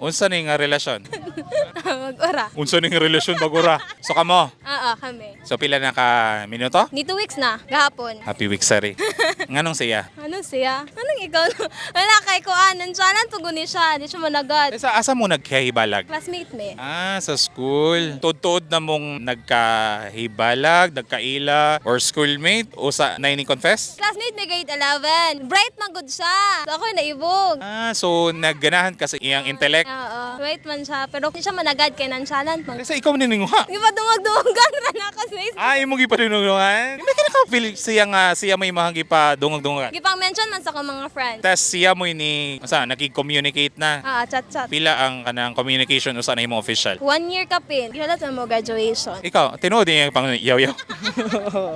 Unsa ni nga relasyon? Mag-ora. Unsa ni nga relasyon, bagura? So kamo. Oo, kami. So pila na ka minuto? Ni 2 weeks na, gahapon. Happy week sari. Nganong siya? Ano siya? Anong ikaw? Wala kay kuan, nantsalan pag ni siya, di siya managad. Sa asa mo nagkahibalag? Classmate me. Ah, sa school. Tuod-tuod na mong nagkahibalag, nagkaila, or schoolmate, o sa naining confess? Classmate me grade 11. Bright man gud siya. So ako naibog. Ah, so nagganahan ka sa iyang intellect. Oo, bright man siya, pero di siya managad kay nonchalant man. Kasi ikaw nininguha. Di ba dungag-dungagan ra na ako sa Facebook? Ah, imong gipadunungan. Hindi ka naka-feel siya nga siya may mahang gipadungag-dungan. Gipang mention man sa akong mga friends. Tas siya mo ni sa nakig-communicate na. Ah, chat chat. Pila ang kanang communication usa na imong official? One year ka pin. Gihalat mo graduation. Ikaw, tinuod niya pang yaw-yaw.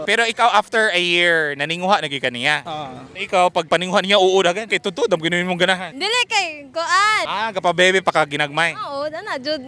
Pero ikaw, after a year, naninguha na gyud ka niya. Oo. Ikaw, pag paninguha niya, oo dagan kay tutud ang ginuin mong ganahan. Dili kay kuan. Ah, gapa-bebe pa ka ginagmay. Oo, dana jud.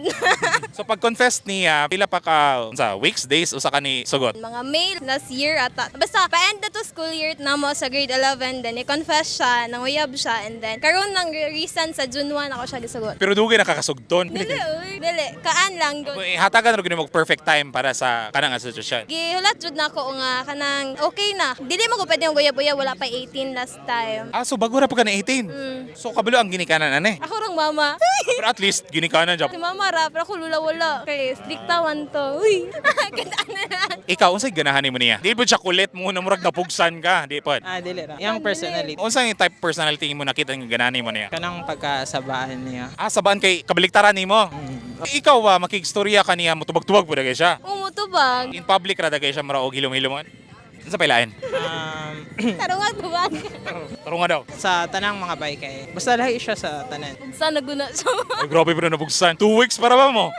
So pag confess niya, pila pa ka sa weeks, days usa ka ni sugot? Mga May last year ata. Basta pa-end na to school year na mo sa grade 11, then i-confess siya, nanguyab siya, and then karon lang recent sa June 1 ako siya gisugot. Pero dugay nakakasugton. Dili uy, dili kaan lang gud. Hatagan ra gyud mo perfect time para sa kanang sitwasyon. Gihulat jud na ako nga kanang okay na. Dili mo ko pwede yung guyab-uyab, wala pa 18 last time. Ah, so bago ra pa ka na 18. So kabalo ang ginikanan ane. Ako rang mama. Pero at least ginikanan jud. Si mama ra, pero ako lula wala. Kay strikta man to. Uy. Kita na lang. Ikaw, unsay ganahan nimo niya? Di po siya kulit mo na murag napugsan ka, di pod? Ah, dili ra. Yang personality. Unsay type personality mo nakita nga ganahan nimo niya? Kanang pagkasabaan niya. Ah, sabaan kay kabaliktaran nimo. Ikaw ba makigstorya ka niya, mutubag-tubag po dagay siya? Umutubag. In public ra dagay siya maraog hilom-hilomon. Unsa pailain? Tarunga tubag. Tarunga daw. Sa tanang mga bay kay. Basta lahi siya sa tanan. Bugsan na guna siya. Ay, grabe pa na nabugsan. 2 weeks para ba mo?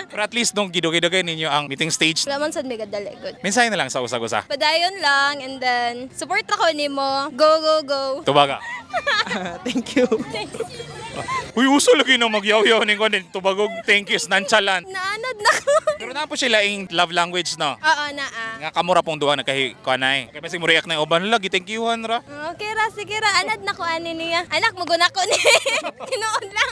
Pero at least nung gidugay-dugay ninyo ang meeting stage, Wala man sad may gadali good. mensahe na lang sa usag-usa. Padayon lang and then support ra ko nimo. Go go go. Tubaga. Thank you. Uy, uso lagi na magyaw-yaw ni Gordon. Tubagog, thank yous, nonchalant. Naanad na ko. Pero na po sila yung love language, no? Oo, naa. Nga kamura pong duha nagkahi kanay. Kaya basig mo react na yung uban lagi, thank you, ra. Okay ra, sige ra. Anad na ko ani niya. Anak mo guna ko ni. Tinuod lang.